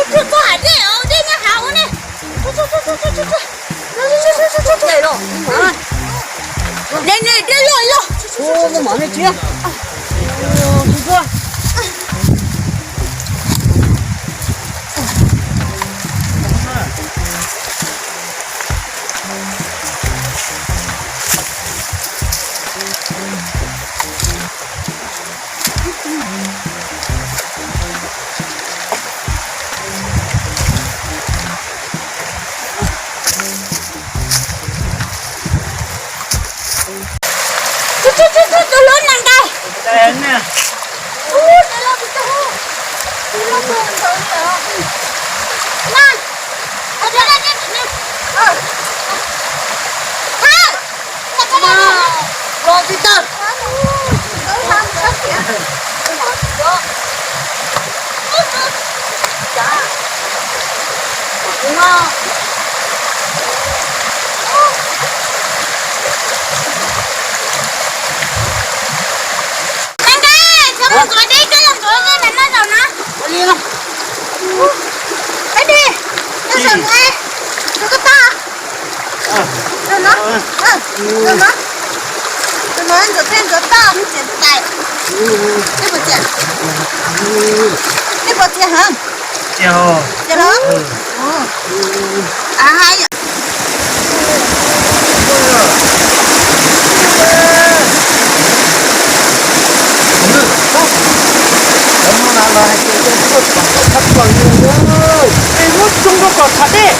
Txog txog hais dej os, dej nyob hav ua ne. Dej los, dej los. Ua, muaj mam me tsis. Tus hlub nees nkaum. Ntxuav dib, koj los ntxuav dib ntawm no zaum na. Ua li no. Peb dib, koj sawv nqe, rau koj tag. Rau no, rau no, rau no ntxuav dib ntxuav tag, nej puas txias? Nej puas txias? Nej puas txias heev? Txias los? Muab tsoo rau kom tham dej,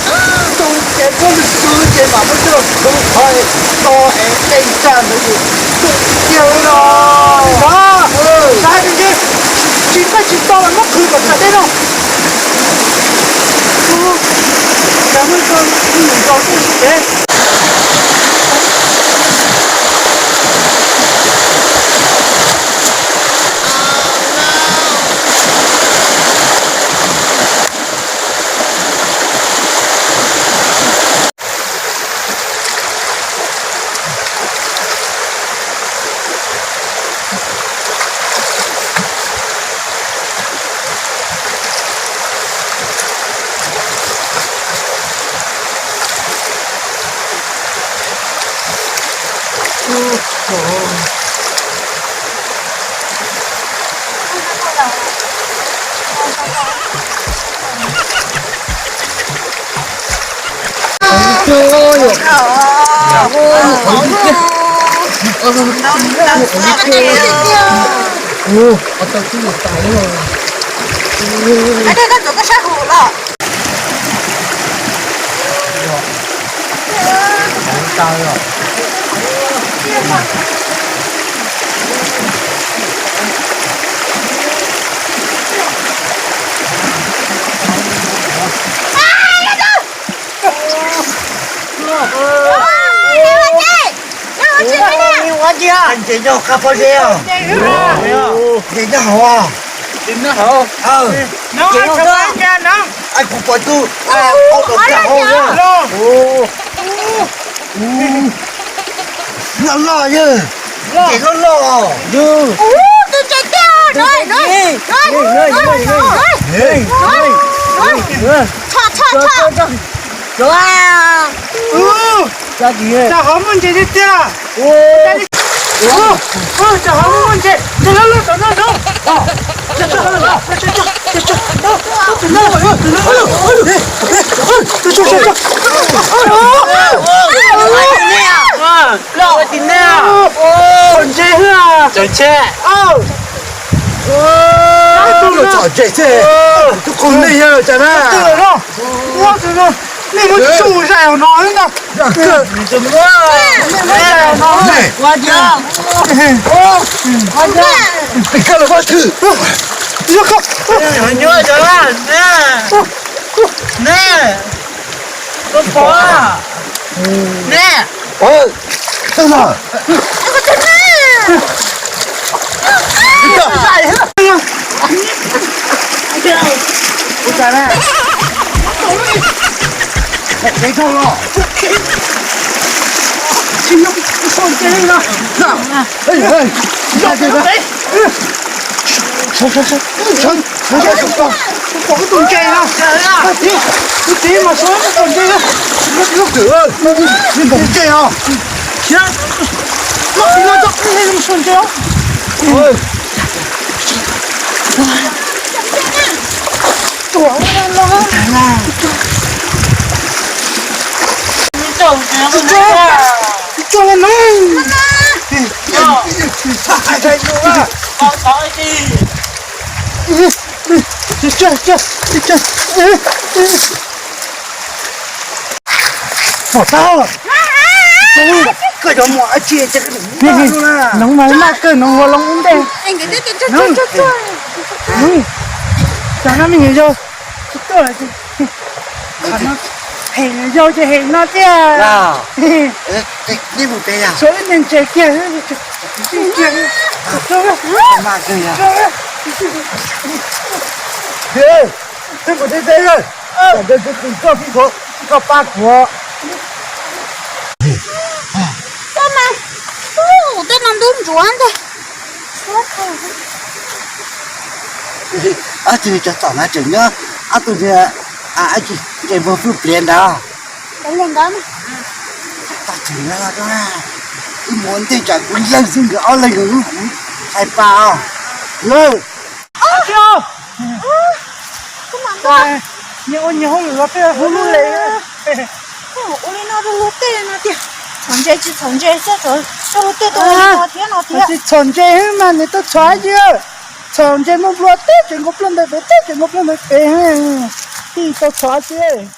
tsoo ces muab lwg xwb ces mam muab coj los khwv qhov es to es dej ntsaj ntawd ces tsoo tiag li no. Xav hais tias ntshe tsis nqaij tsis to mas muab qhwv kom tham dej no. Cas muaj ib co me nyuam ntsaus tuaj sib pem. Ua, ua tau tib lus tas li. Dej koj ntxuav koj sab hum los. Ntses nyob qab pob zeb os. Ntses nyob hauv. Kuv pom tus, tus hauv. Loj loj yog. Ntses loj loj. Tus ntses tiag. Cas hauv muaj ntses tiag tiag. Cas hauv muaj ntses, ntses loj loj tom no no. Ntses. Tsom ntses xwb, tus qub nej yog cas na? Nej muab tsuj zais hauv no na. Koj los pob thwm. Neb, koj pom neb. Tawg los. Ua cas na? Dev dhau los. Tsis nyob, tsis nyob, tsis nyob. Tau tus ntses no, tus txiv, tus txiv mas suav tau tus ntses no. Tus ntses os, khiav, no txiv no tau tus ntses no suav ntses os. Tuaj los, tuaj los no. Pom tau, koj cov muam dab tsi ces noov mas maj kawg, noov ua loo ib ntej. Cov no me nyuam yaus, heev yau ces heev no tiag. Suav ib niag ntses kiag, kiag, twb kuv teb teb, koj pab kuv. Koj mas, tej no ntub ntsuav ntag. Ob tug cov tom no tseem nyob, ob tug ntses npog pwj pliav ntawd. Ib mus ntej tsam kuv yeej xwb, nkawd ob leeg nkawd lub kuv hais pas os. Lawm, nyias ua nyias hauj lwm los peb hu lub le. Ua li no rau luag tej no tiag. Txhom ntses tsis txhom ntses xwb, rau luag tej tus no thiab no thiab. Tsis txhom ntses mas nws tau txhom dab tsi? Txhom ntses muaj nplua teb tseem nkaus ploj ntawd pem, teb tseem nkaus ploj ntawd pem. Tij tau txhom dab tsi?